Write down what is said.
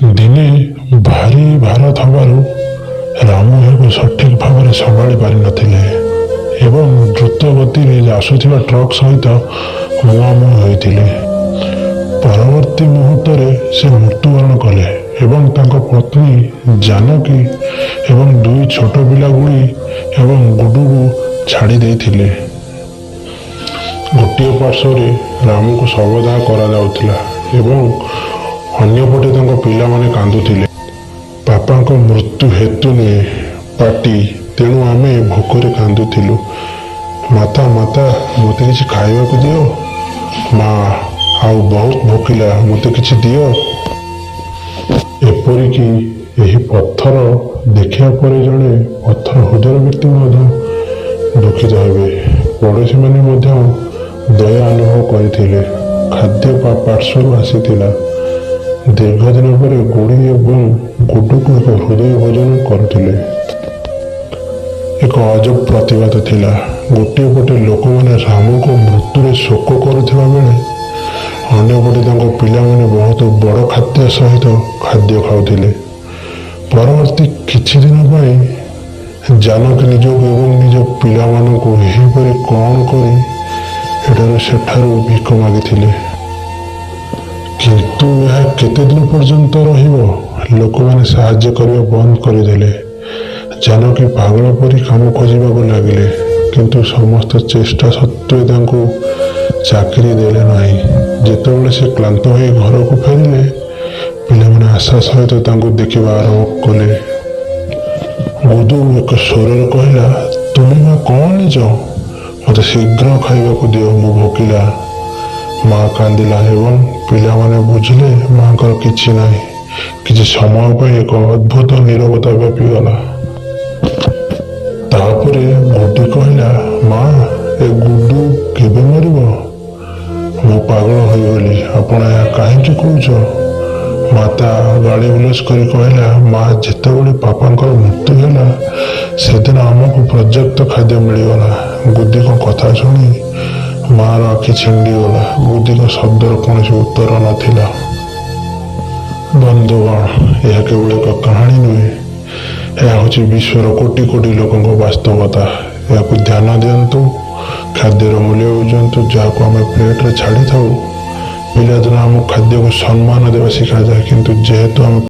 ଦିନେ ଭାରି ଭାର ଥବାରୁ ରାମୁ ଏହାକୁ ସଠିକ୍ ଭାବରେ ସମ୍ଭାଳି ପାରିନଥିଲେ ଏବଂ ଦ୍ରୁତ ଗତିରେ ଆସୁଥିବା ଟ୍ରକ୍ ସହିତ ମୁହାଁମୁହିଁ ହୋଇଥିଲେ। ପରବର୍ତ୍ତୀ ମୁହୂର୍ତ୍ତରେ ସେ ମୃତ୍ୟୁବରଣ କଲେ ଏବଂ ତାଙ୍କ ପତ୍ନୀ ଜାନକୀ ଏବଂ ଦୁଇ ଛୋଟ ପିଲା ଗୁଡ଼ି ଏବଂ ଗୁଡୁକୁ ଛାଡ଼ି ଦେଇଥିଲେ। ଗୋଟିଏ ପାର୍ଶ୍ୱରେ ରାମୁକୁ ଶବଦାହ କରାଯାଉଥିଲା ଏବଂ ଅନ୍ୟପଟେ ତାଙ୍କ ପିଲାମାନେ କାନ୍ଦୁଥିଲେ। ବାପାଙ୍କ ମୃତ୍ୟୁ ହେତୁ ନୁହେଁ ପାଟି, ତେଣୁ ଆମେ ଭୋକରେ କାନ୍ଦୁଥିଲୁ। ମାତା, ମାତା, ମୋତେ କିଛି ଖାଇବାକୁ ଦିଅ। ମା, ଆଉ ବହୁତ ଭୋକିଲା, ମୋତେ କିଛି ଦିଅ। ଏପରିକି ଏହି ପଥର ଦେଖିବା ପରେ ଜଣେ ପଥର ହୃଦୟର ବ୍ୟକ୍ତି ମଧ୍ୟ ଦୁଃଖିତ ହେବେ। ପଡ଼ୋଶୀମାନେ ମଧ୍ୟ ଦୟା ଅନୁଭବ କରିଥିଲେ। ଖାଦ୍ୟ ପାର୍ଶ୍ୱରୁ ଆସିଥିଲା। ଦୀର୍ଘ ଦିନ ପରେ ଗୁଡ଼ି ଏବଂ ଗୁଡୁକୁ ଏକ ହୃଦୟ ଭୋଜନ କରୁଥିଲେ। ଏକ ଅଜବ ପ୍ରତିବାଦ ଥିଲା। ଗୋଟିଏ ପଟେ ଲୋକମାନେ ରାମୁଙ୍କ ମୃତ୍ୟୁରେ ଶୋକ କରୁଥିବା ବେଳେ ଅନ୍ୟପଟେ ତାଙ୍କ ପିଲାମାନେ ବହୁତ ବଡ଼ ଖାଦ୍ୟ ସହିତ ଖାଦ୍ୟ ଖାଉଥିଲେ। ପରବର୍ତ୍ତୀ କିଛି ଦିନ ପାଇଁ ଜାନକୀ ନିଜକୁ ଏବଂ ନିଜ ପିଲାମାନଙ୍କୁ ଏହିପରି କଣ କରି ଏଠାରୁ ସେଠାରୁ ଭିକ ମାଗିଥିଲେ। କିନ୍ତୁ ଏହା କେତେ ଦିନ ପର୍ଯ୍ୟନ୍ତ ରହିବ? ଲୋକମାନେ ସାହାଯ୍ୟ କରିବା ବନ୍ଦ କରିଦେଲେ। ଜାନକୀ ପାଗଳ ପରି କାମ ଖୋଜିବାକୁ ଲାଗିଲେ, କିନ୍ତୁ ସମସ୍ତ ଚେଷ୍ଟା ସତ୍ତ୍ୱେ ତାଙ୍କୁ ଚାକିରି ଦେଲେ ନାହିଁ। ଯେତେବେଳେ ସେ କ୍ଳାନ୍ତ ହୋଇ ଘରକୁ ଫେରିଲେ, ପିଲାମାନେ ଆଶା ସହିତ ତାଙ୍କୁ ଦେଖିବା ଆରମ୍ଭ କଲେ। ଗୁଡୁ ଏକ ସ୍ୱରରେ କହିଲା, ତୁମେ ମା କଣ ଆଣିଛ? ମୋତେ ଶୀଘ୍ର ଖାଇବାକୁ ଦିଅ, ମୁଁ ଭୋକିଲା। ମା କାନ୍ଦିଲା ଏବଂ ପିଲାମାନେ ବୁଝିଲେ ମାଙ୍କର କିଛି ନାହିଁ। କିଛି ସମୟ ପାଇଁ ଏକ ଅଦ୍ଭୁତ ନୀରବତା ବ୍ୟାପିଗଲା। ତାପରେ ଗୁଡି କହିଲା, ମା, ଏ ଗୁଡୁ କେବେ ମରିବ? ମୁଁ ପାଗଳ ହୋଇଗଲି। ଆପଣ ଏହା କାହିଁକି କହୁଛ? ମାତା ଗାଳିଗୁଲଜ କରି କହିଲା, ମା, ଯେତେବେଳେ ବାପାଙ୍କର ମୃତ୍ୟୁ ହେଲା, ସେଦିନ ଆମକୁ ପର୍ଯ୍ୟାପ୍ତ ଖାଦ୍ୟ ମିଳିଗଲା। ଗୁଦିଙ୍କ କଥା ଶୁଣି ମାର ଆଖି ଛିଣ୍ଡିଗଲା। ଗୁଦିଙ୍କ ଶବ୍ଦର କୌଣସି ଉତ୍ତର ନଥିଲା। ବନ୍ଧୁଗଣ, ଏହା କେବଳ ଏକ କାହାଣୀ ନୁହେଁ, ଏହା ହେଉଛି ବିଶ୍ୱର କୋଟି କୋଟି ଲୋକଙ୍କ ବାସ୍ତବତା। ଏହାକୁ ଧ୍ୟାନ ଦିଅନ୍ତୁ, ଖାଦ୍ୟର ମୂଲ୍ୟ ବୁଝନ୍ତୁ, ଯାହାକୁ ଆମେ ପ୍ଲେଟରେ ଛାଡ଼ିଥାଉ। ପିଲାଦିନ ଆମକୁ ଖାଦ୍ୟକୁ ସମ୍ମାନ ଦେବା ଶିଖାଯାଏ, କିନ୍ତୁ ଯେହେତୁ ଆମେ